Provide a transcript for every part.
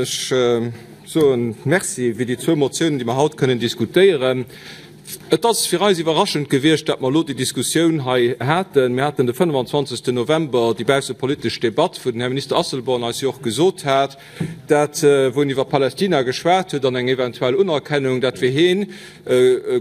Ech soe Merci fir déi zwou Motiounen, déi mer haut kënnen diskutéieren. Et ass fir eis iwwerraschend gewiescht, datt mer elo déi Diskussioun hei haten. Mir haten de 25. November déi baussepolitesch Debatt, wou den Här Minister Asselborn eis jo och gesot hat, dat wou en iwwer Palästina geschwat huet an eng eventuell Unerkennung, dat fir hien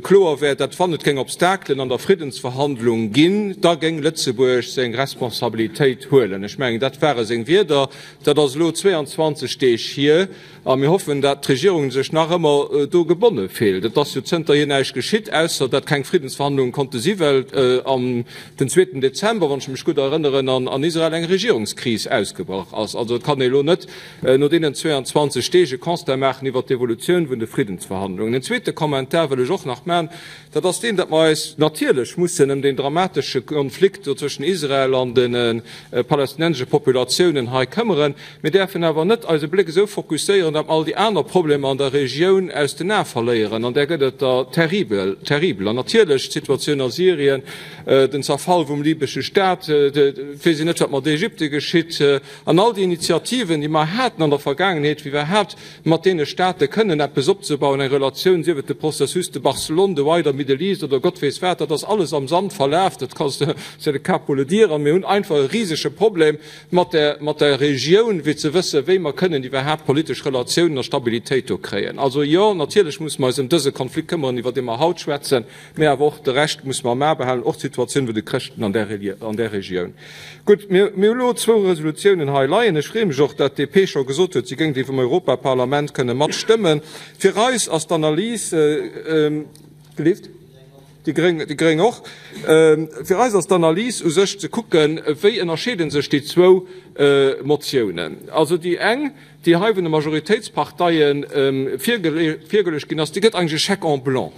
kloer wär, dat wann et géing Obstakelen an der Friddensverhandlung ginn, da géing Lëtzebuerg seng Responsabilitéit huelen. Ech mengen, dat ware seng Wierder. Dat ass elo 22 Deeg hier a mir hoffen, dat d'Regierung sech nach ëmmer do gebonne fillt. Et ass jo zënterhier näischt geschitt, ausser dat keng Friddensverhandlunge konnte si well am den zweeten Dezember, wann ech mech gutt erënneren, an Israel eng Regierungskris ausgebrach ass. Also et kann ee elo net no deenen 22 Deeg e Constat maachen iwwert d'Evolutioun vun de Friddensverhandlungen. En zweete Kommentar wëll ech och nach maachen, dat ass deen, datt mer eis natierlech mussen ëm deen dramatesche Konflikt do zwëschen Israel an de palästinensesche Populatiounen hei këmmeren. Mir däerfen awer net eise Bléck esou fokusséieren, datt mer all déi aner Problemer an der Regioun aus den Ae verléieren. An där gëtt et der terribel, terribel. An natierlech d'Situatioun a Syrien, den Zerfall vum libesche Staat, weess een net, wat mat Ägypte geschitt, an all déi Initiativen, déi mer haten an der Vergaangenheet, fir iwwerhaapt mat deene Staate kënnen eppes opzebauen, eng Relatioun, sief et de Processus de Barcelone, de wider Middle East oder Gott weess wat, dat ass alles am Sand verlaf, dat c'est le cas pour le dire. A mir hunn einfach e risege Problem mat der, mat der Regioun, fir ze wëssen, wéi mer kënnen iwwerhaapt politesch Relatiounen a Stabilitéit do kréien. Also jo, natierlech musse mer eis ëm dëse Konflikt këmmeren, iwwer dee mer haut schwätzen, mä awer och de Rescht musse mer am A behalen, och d'Situatioun vun de Chrëschten an där, an där Regioun. Gutt, mir, mir hu lo zwou Resolutiounen hei leien. Ech freeë mech och, dat d'DP scho gesot huet, si géing déi vum Europaparlament kënne matstëmmen. Fir eis ass d'Analys, gelift? Déi Gréng, déi Gréng och. Fir eis ass d'Analys u sech ze kucken, wéi ënnerscheede sech déi zwou Motiounen. Also déi eng, déi hei vun de Majoritéitsparteie virgeluecht ginn ass, déi gëtt eigentlech e Chèque en blanc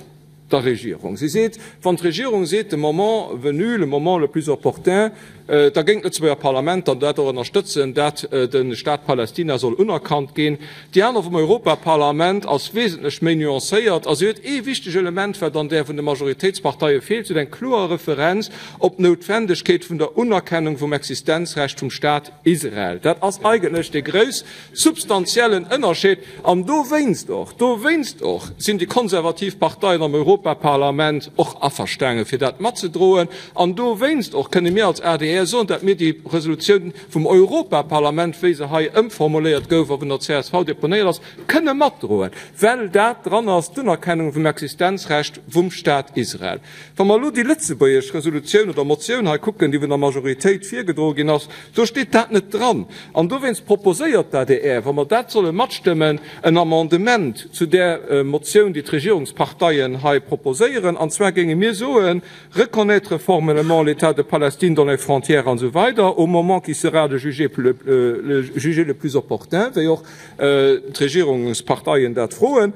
der Regierung. Si seet, wann d'Regierung seet, de moment venu, le moment le plus opportun, da géing d'Lëtzebuerger Parlament dann dat och ënnerstëtzen, dat de Staat Palästina soll unerkannt ginn. Déi aner vum Europaparlament ass wesentlech méi nuancéiert a si huet ee wichteg Element, wat an där vun de Majoritéitsparteie feelt, si huet eng kloer Referenz op d'Noutwendegkeet vun der Unerkennung vum Existenzrecht vum Staat Israel. Dat ass eigentlech dee grouss substantiellen Ënnerscheed. An dowéinst och, dowéinst och sinn déi konservativ Parteien am Europaparlament och averstaange fir dat matzedroen. An dowéinst och kënne mir als adr soen, datt mir déi Resolutioun vum Europaparlament, wéi se hei ëmformuléiert gouf a vun der csv deponéiert ass, kënne matdroen, well dat dran ass, d'Unerkennung vum Existenzrecht vum Staat Israel. Wa mer elo déi lëtzebuergesch Resolutioun oder Motioun hei kucken, déi vun der Majoritéit virgedroe ginn ass, do steet dat net dran. An dowéinst proposéiert d'ADR, wa mer dat solle matstëmmen, en Amendement zu där Motioun, déi d'Regierungsparteien hei proposéieren. An zwar géinge mir soen, reconnaître formellement l'État de Palestine dans les frontières an esou weider au moment qui sera le jugé le jugé le plus opportun, wéi och d'Regierungsparteien dat froen.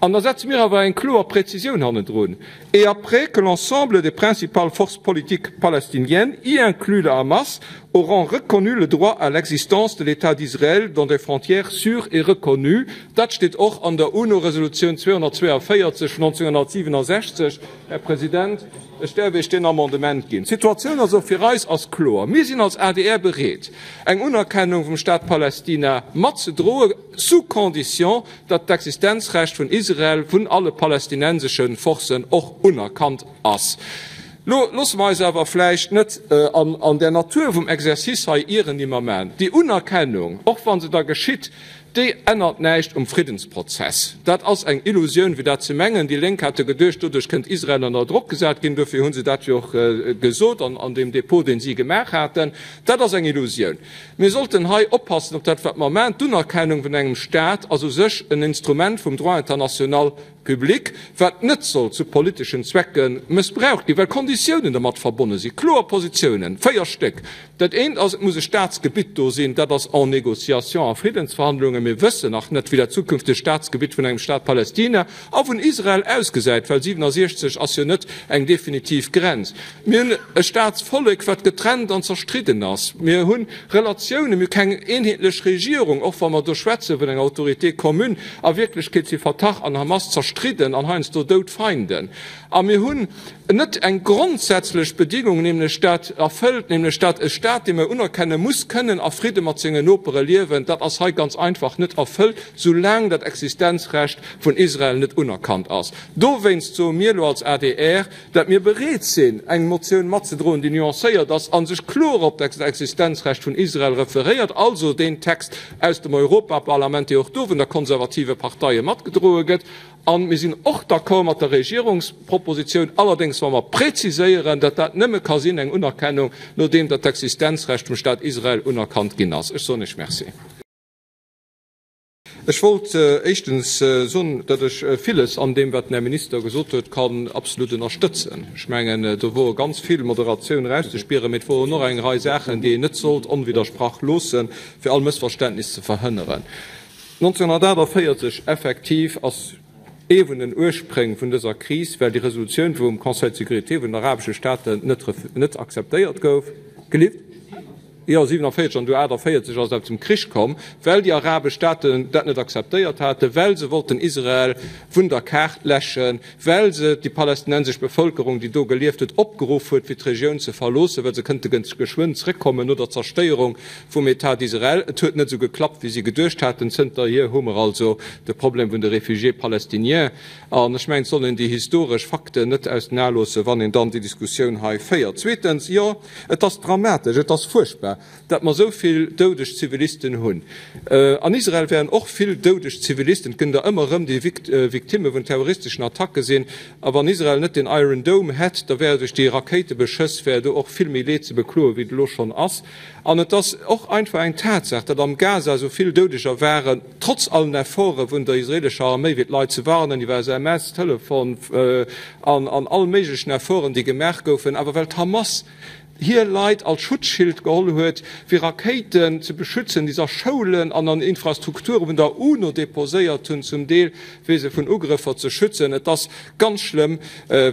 An da setze mir awer eng kloer Präzisioun hannendrun, Et après que l'ensemble des principales forces politiques palestiniennes, y inclus le Hamas, auront reconnu le droit à l'existence de l'État d'Israël dans des frontières sûres et reconnues. Dat steet och an der UNO-Resolutioun 242 vun 1967. Här President, ech däerf Iech deen Amendement ginn. D'Situatioun also fir eis ass kloer. Mir sinn als adr bereet, eng Unerkennung vum Staat Palästina matzedroen, sous condition, datt d'Existenzrecht vun Israel vun alle palästinensesche Forcen och unerkannt ass. Lo loosse mer eis awer vläicht net an der Natur vum Exercice hei ieren, déi mer maachen. Déi Unerkennung, och wa se da geschitt, déi ännert näischt um Friddensprozess. Dat ass eng Illusioun, fir dat ze mengen. Déi Lénk hate geduecht, doduerch kënnt Israel ënner Drock gesat ginn. Dofir hu se dat jo och gesot an deem Dépôt, dee si gemaach haten. Dat ass eng Illusioun. Mir sollten hei oppassen op dat, wat mer maachen. D'Unerkennung vun engem Stat ass u sech en Instrument vum Droit international public, wat net soll zu politeschen Zwecke mëssbraucht ginn, well Konditiounen dermat verbonne sinn, kloer Positiounen, véier Stéck. Dat eent ass, et muss e Statsgebitt do sinn, dat ass en négociation, a Friddensverhandlungen. Mir wëssen nach net, wéi dat zukünftegt Statsgebitt vun engem Stat Palästina a vun Israel ausgesäit, well 67 ass jo net eng definitiv Grenz. Mir hunn e Staatsvollek, wat getrennt an zerstridden ass. Mir hu Relatiounen, mir hu keng eenheetlech Regierung, och wa mer do schwätze vun enger Autorité commune. A Wierklechkeet si Fatah an Hamas zerstridden an heiansdo Doudfeinden. A mir hunn. net eng grondsätzlech Bedingung, nämlech dat erfëllt, nämlech dat e Stat, dee mer unerkennen, muss kënnen a Fridde mat sengen Nopere liewen, dat ass hei ganz einfach net erfëllt, soulaang dat Existenzrecht vun Israel net unerkannt ass. Dowéinst soe mir elo als adr, dat mir bereet sinn, eng Motioun matzedroen, déi nuancéiert ass a sech kloer op d'Existenzrecht vun Israel referéiert, also deen Text aus dem Europaparlament, dee och do vun der konservative Parteie matgedroe gëtt. A mir sinn och d'accord mat der Regierungspropositioun, allerdéngs wa mer präziséieren, datt dat nëmme ka sinn eng Unerkennung, nodeem datt d'Existenzrecht vum Stat Israel unerkannt ginn ass. Ech soen Iech Merci. Ech wollt éischtens soen, datt ech villes an deem, wat den Här Minister gesot huet, kann absolut ënnerstëtzen. Ech mengen, do wor ganz vill Moderatioun erauszespieren, mee et woren och eng Rei Saachen, déi een net sollt onwiddersprach loossen, fir all Mëssverständnis ze verhënneren. 1948 effektiv ass ee vun den Urspréng vun dëser Kris, well déi Resolutioun vum Conseil de sécurité vun den arabesche Staaten net net akzeptéiert gouf. Gelift? Jo, 47 an du 48 ass et awer zum Krich komm, well déi arabesch Staaten dat net akzeptéiert haten, well se wollten Israel vun der Kaart läschen, well se déi palästinensesch Bevëlkerung, déi do gelieft huet, opgeruff huet, fir d'Regioun ze verloossen, well se kënnte geschwënn zréckkommen no der Zerstéierung vum État d'Israël. Et huet net esou geklappt, wéi si geduecht haten. Zënterhier hu mer also de Problem vun de Réfugiés palestiniens. An ech mengen, et soll een déi historesch Fakten net aus den Ae loossen, wann een dann déi Diskussioun hei féiert. Zweetens, jo, et ass dramatesch, et ass fuerchtbar, datt mer esou vill doudeg Zivilisten hunn. An Israel wären och vill doudeg Zivilisten. Et gënn der ëmmer erëm, déi Victimme vun terroristeschen Attacke sinn. A wann Israel net den Iron Dome hätt, da wär duerch déi Rakéitebeschoss wär do och vill méi Leed ze bekloen, wéi et elo schonn ass. An et ass och einfach eng Tatsaach, datt am Gaza esou vill Doudeger waren, trotz allen Efforte vun der israeelescher Arméi, fir d'Leit ze warnen, iwwer SMS, Telefon an all méiglechen Efforten, déi gemaach goufen, awer well d'Hamas hir Leit als Schutzschild geholl huet, fir Rakéiten ze beschützen, déi se a Schoulen an an Infrastrukture vun der UNO deposéiert hunn, zum Deel, fir se vun Ugrëffer ze schützen. Et ass ganz schlëmm,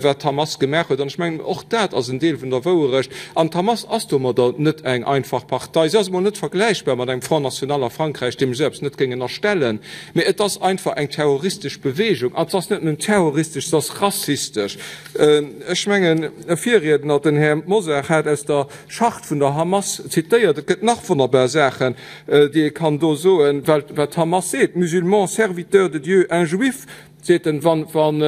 wat d'Hamas gemaach huet. An ech mengen, och dat ass en Deel vun der Wouerecht. An d'Hamas ass domadder net eng einfach Partei. Si ass emol net vergläichbar mat engem Front National a Frankräich, deem ech esou eppes net géing ënnerstellen. Mee et ass einfach eng terroristesch Beweegung. An se ass net nëmmen terroristesch, se ass rassistesch. Ech mengen, e Virriedner, den Här Mosar, hat aus der Charte vun der Hamas zitéiert. Et gëtt nach wonnerbar Saachen, déi ee kann do soen, well wat d'Hamas seet, Musulmans, serviteurs de Dieu, un Juif, seet en, wann, wann,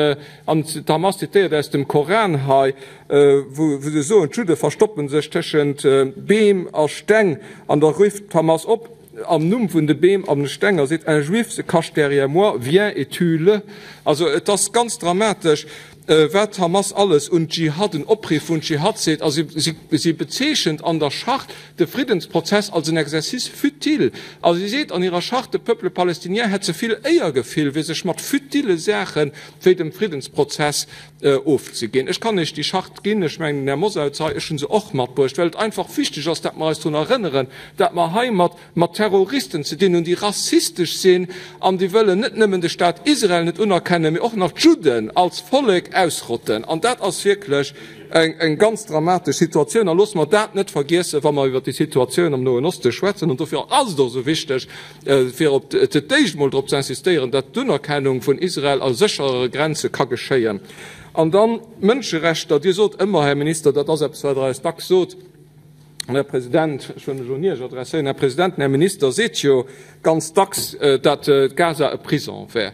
an d'Hamas zitéiert aus dem Koran hei, wou, wou se soen, d'Judde verstoppe sech tëschent Beem a Steng, an da rifft d'Hamas op am Numm vun de Beem an de Steng a seet, Un Juif se cache derrière moi, viens et tue-le. Also et ass ganz dramatesch, wat d'Hamas alles un Dschihad, un Opriff vun Dschihad seet, a si, si, si bezeechent an der Charte de Friddensprozess als en exercice futile. A si seet an hirer Charte, de Peuple palestinien hätt ze vill Éiergefill, fir sech mat futile Saache wéi dem Friddensprozess ofzeginn. Ech kann Iech déi Charte ginn, ech mengen, den Här Mosar huet se hei, ech hu se och matbruecht, well et einfach wichteg ass, dat mer eis drun erënneren, dat mer hei mat mat Terroristen ze dinn hunn, déi rassistesch sinn an déi wëllen net nëmmen de Staat Israel net unerkennen, mee och nach d'Judden als Vollek ausrotten. An dat ass wierklech eng ganz dramatesch Situatioun. A loosse mer dat net vergiessen, wa mer iwwert déi Situatioun am Noen Oste schwätzen. An dofir ass et och esou wichteg, fir op d'éischt emol drop ze insistéieren, datt d'Unerkennung vun Israel a sécherere Grenze ka geschéien. An dann d'Mënscherechter. Dir sot ëmmer, Här Minister, dat ass eppes, wat Der eis dacks sot, Här President, ech wëll mech un Iech adresséieren, Här President, den Här Minister seet jo ganz dacks, datt Gaza e Prison wär.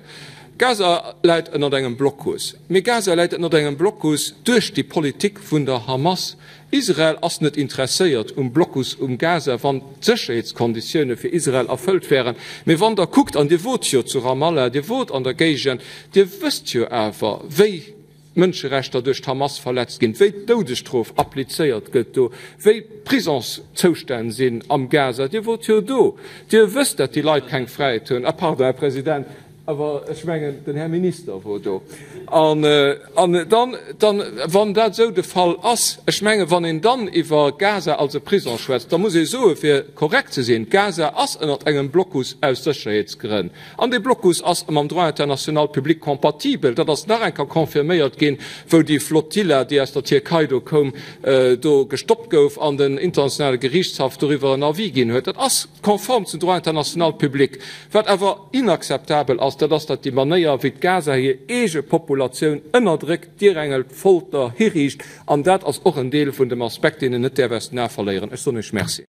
Gaza läit ënnert engem Blocus. Mee Gaza läit ënnert engem Blocus duerch déi Politik vun der Hamas. Israel ass net interesséiert um Blocus um Gaza, wann d'Sécherheetskonditioune fir Israel erfëllt wären. Mee wann Der kuckt, an Dir wot jo zu Ramallah, Dir wot an der Géigend, Dir wësst jo awer, wéi d'Mënscherechter duerch d'Hamas verletzt ginn, wéi d'Doudesstrof applizéiert gëtt do, wéi d'Prisonszoustänn sinn am Gaza. Dir wort jo do. Dir wësst, datt déi Leit keng Fräiheet hunn. Ah, pardon, Här President, awer ech mengen, den Här Minister wor do. An, an dann, dann, wann dat esou de Fall ass, ech mengen, wann een dann iwwer Gaza als e Prison schwätzt, da muss ee soen, fir korrekt ze sinn, Gaza ass ënnert engem Blocus aus Sécherheetsgrënn. An dee Blocus ass mam Droit international public compatibel. Dat ass nach eng Kéier confirméiert ginn, wou déi Flotilla, déi aus der Tierkei do koum, do gestoppt gouf an den Internationale Geriichtshaff doriwwer en Avis ginn huet. Dat ass konform zum Droit international public. Wat awer inakzeptabel ass, dat ass, datt déi Manéier, wéi d'Gaza hir eege Populatioun. Populatioun ënnerdréckt, dierengelt, folter, hiriicht. An dat ass och en Deel vun dem Aspekt, deen een net däerf aus den Ae verléieren. Ech soen Iech Merci.